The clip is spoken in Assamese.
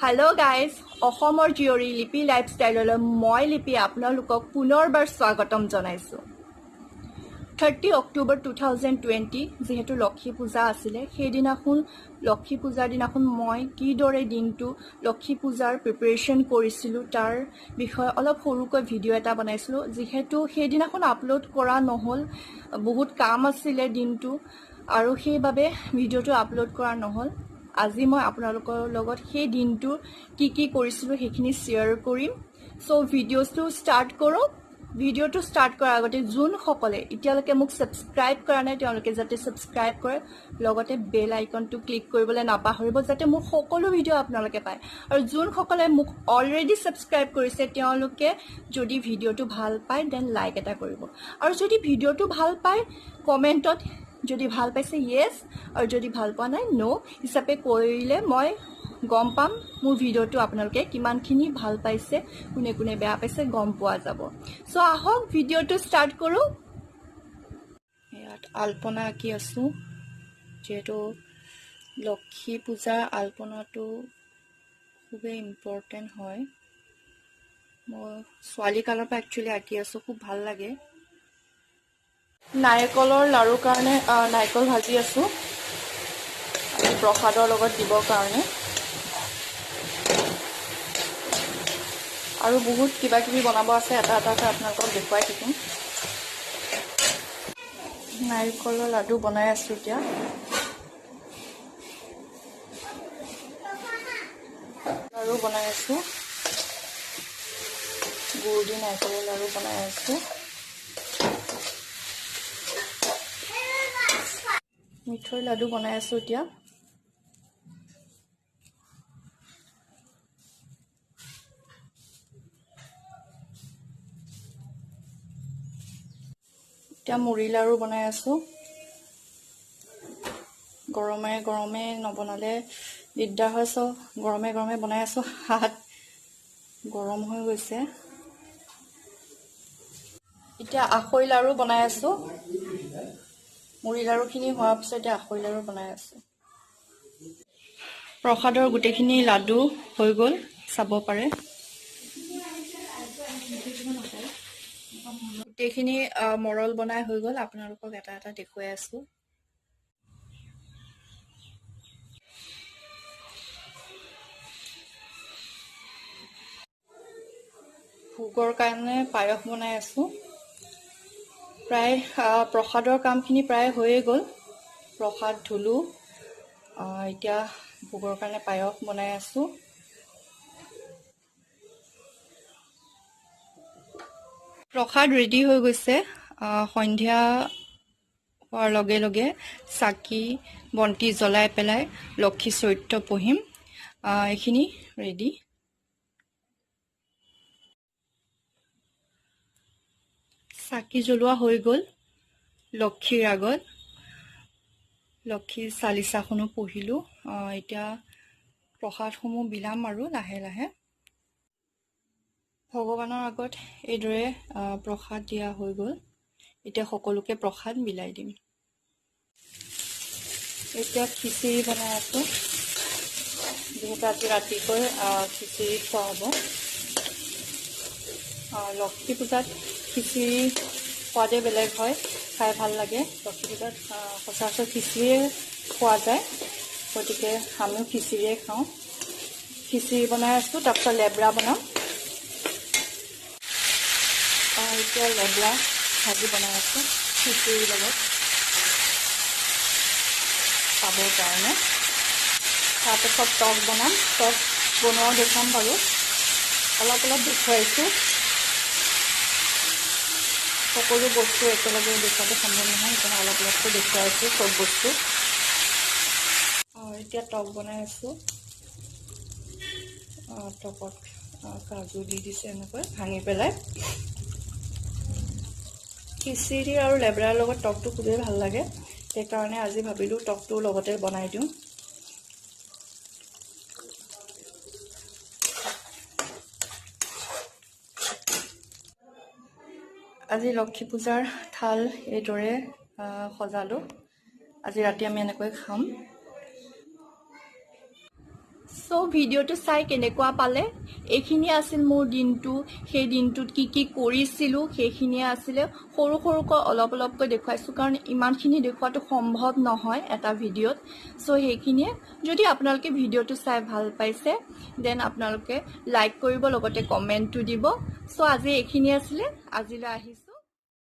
হেল্ল' গাইজ, অসমৰ জীয়ৰী লিপি লাইফষ্টাইললৈ মই লিপি আপোনালোকক পুনৰবাৰ স্বাগতম জনাইছোঁ। 30 October 2020 যিহেতু লক্ষী পূজা আছিলে, সেইদিনাখন লক্ষী পূজাৰ দিনাখন মই কিদৰে দিনটো লক্ষী পূজাৰ প্ৰিপেৰেশ্যন কৰিছিলোঁ, তাৰ বিষয়ে অলপ সৰুকৈ ভিডিঅ' এটা বনাইছিলোঁ। যিহেতু সেইদিনাখন আপলোড কৰা নহ'ল, বহুত কাম আছিলে দিনটো আৰু সেইবাবে ভিডিঅ'টো আপলোড কৰা নহ'ল। আজি মই আপোনালোকৰ লগত সেই দিনটো কি কি কৰিছিলোঁ, সেইখিনি শ্বেয়াৰ কৰিম। চ' ভিডিঅ'টো ষ্টাৰ্ট কৰোঁ। ভিডিঅ'টো ষ্টাৰ্ট কৰাৰ আগতে যোনসকলে এতিয়ালৈকে মোক ছাবস্ক্ৰাইব কৰা নাই, তেওঁলোকে যাতে ছাবস্ক্ৰাইব কৰে, লগতে বেল আইকনটো ক্লিক কৰিবলৈ নাপাহৰিব, যাতে মোৰ সকলো ভিডিঅ' আপোনালোকে পায়। আৰু যোনসকলে মোক অলৰেডি ছাবস্ক্ৰাইব কৰিছে, তেওঁলোকে যদি ভিডিঅ'টো ভাল পায়, then like এটা কৰিব। আৰু যদি ভিডিঅ'টো ভাল পায়, কমেণ্টত যদি ভাল পাইছে য়েছ আৰু যদি ভাল পোৱা নাই ন' হিচাপে কৰিলে মই গম পাম মোৰ ভিডিঅ'টো আপোনালোকে কিমানখিনি ভাল পাইছে, কোনে কোনে বেয়া পাইছে গম পোৱা যাব। চ' আহক, ভিডিঅ'টো ষ্টাৰ্ট কৰোঁ। ইয়াত আলপনা আঁকি আছোঁ। যিহেতু লক্ষী পূজাৰ আলপনাটো খুবেই ইম্পৰ্টেণ্ট হয়, মই ছোৱালী কালৰ পৰা একচুৱেলি আঁকি আছোঁ, খুব ভাল লাগে। নাৰিকলৰ লাৰুৰ কাৰণে নাৰিকল ভাজি আছোঁ প্ৰসাদৰ লগত দিবৰ কাৰণে। আৰু বহুত কিবা কিবি বনাব আছে, এটা এটাকৈ আপোনালোকক দেখুৱাই থাকিম। নাৰিকলৰ লাডু বনাই আছোঁ এতিয়া। লাড়ু বনাই আছোঁ, গুড় দি নাৰিকলৰ লাড়ু বনাই আছোঁ। মিঠৈ লাডু বনাই আছোঁ এতিয়া। এতিয়া মুড়ি লাড়ু বনাই আছোঁ। গৰমে গৰমে নবনালে দিগদাৰ হয়। চ' গৰমে গৰমে বনাই আছোঁ, হাত গৰম হৈ গৈছে। এতিয়া আখৈ লাড়ু বনাই আছোঁ। মুড়ি লাড়ুখিনি হোৱাৰ পিছত এতিয়া আখৈ লাড়ু বনাই আছোঁ। প্ৰসাদৰ গোটেইখিনি লাডু হৈ গ'ল, চাব পাৰে। গোটেইখিনি মৰল বনাই হৈ গ'ল, আপোনালোকক এটা এটা দেখুৱাই আছোঁ। ভোগৰ কাৰণে পায়স বনাই আছোঁ। প্ৰায় প্ৰসাদৰ কামখিনি প্ৰায় হৈয়ে গ'ল। প্ৰসাদ ধুলোঁ, এতিয়া ভোগৰ কাৰণে পায়স বনাই আছোঁ। প্ৰসাদ ৰেডি হৈ গৈছে। সন্ধিয়া হোৱাৰ লগে লগে চাকি বন্তি জ্বলাই পেলাই লক্ষী চৰিত্ৰ পঢ়িম। এইখিনি ৰেডি। চাকি জ্বলোৱা হৈ গ'ল লক্ষীৰ আগত। লক্ষী চালিচাখনো পঢ়িলোঁ। এতিয়া প্ৰসাদসমূহ বিলাম আৰু লাহে লাহে। ভগৱানৰ আগত এইদৰে প্ৰসাদ দিয়া হৈ গ'ল। এতিয়া সকলোকে প্ৰসাদ বিলাই দিম। এতিয়া খিচিৰি বনাই আছোঁ, যিহেতু আজি ৰাতিকৈ খিচিৰি খোৱা হ'ব। লক্ষী পূজাত খিচিৰি সোৱাদেই বেলেগ হয়, খাই ভাল লাগে। লক্ষী পূজাত সচৰাচৰ খিচিৰিয়ে খোৱা যায়, গতিকে আমিও খিচিৰিয়ে খাওঁ। খিচিৰি বনাই আছোঁ, তাৰপিছত লেবৰা বনাম। এতিয়া লেবৰা ভাজি বনাই আছোঁ খিচিৰিৰ লগত খাবৰ কাৰণে। তাৰপিছত টক বনাম। টক বনোৱাও দেখুৱাম বাৰু, অলপ অলপ দেখুৱাইছোঁ। সকলো বস্তু একেলগে দেখুৱাটো সম্ভৱ নহয়, সেইকাৰণে অলপ অলপকৈ দেখুৱাইছোঁ চব বস্তু। এতিয়া টক বনাই আছোঁ। টকত কাজু দি দিছে এনেকৈ ভাঙি পেলাই। খিচিৰি আৰু লেবৰাৰ লগত টকটো খুবেই ভাল লাগে, সেইকাৰণে আজি ভাবিলোঁ টকটো লগতে বনাই দিওঁ। আজি লক্ষী পূজাৰ থাল এইদৰে সজালোঁ। আজি ৰাতি আমি এনেকৈ খাম। চ' ভিডিঅ'টো চাই কেনেকুৱা পালে? এইখিনিয়ে আছিল মোৰ দিনটো। সেই দিনটোত কি কি কৰিছিলোঁ, সেইখিনিয়ে আছিলে। সৰু সৰুকৈ অলপ অলপকৈ দেখুৱাইছোঁ, কাৰণ ইমানখিনি দেখুৱাটো সম্ভৱ নহয় এটা ভিডিঅ'ত। চ' সেইখিনিয়ে। যদি আপোনালোকে ভিডিঅ'টো চাই ভাল পাইছে, then আপোনালোকে লাইক কৰিব, লগতে কমেণ্টটো দিব। চ' আজি এইখিনিয়ে আছিলে। আজিলৈ আহিছোঁ।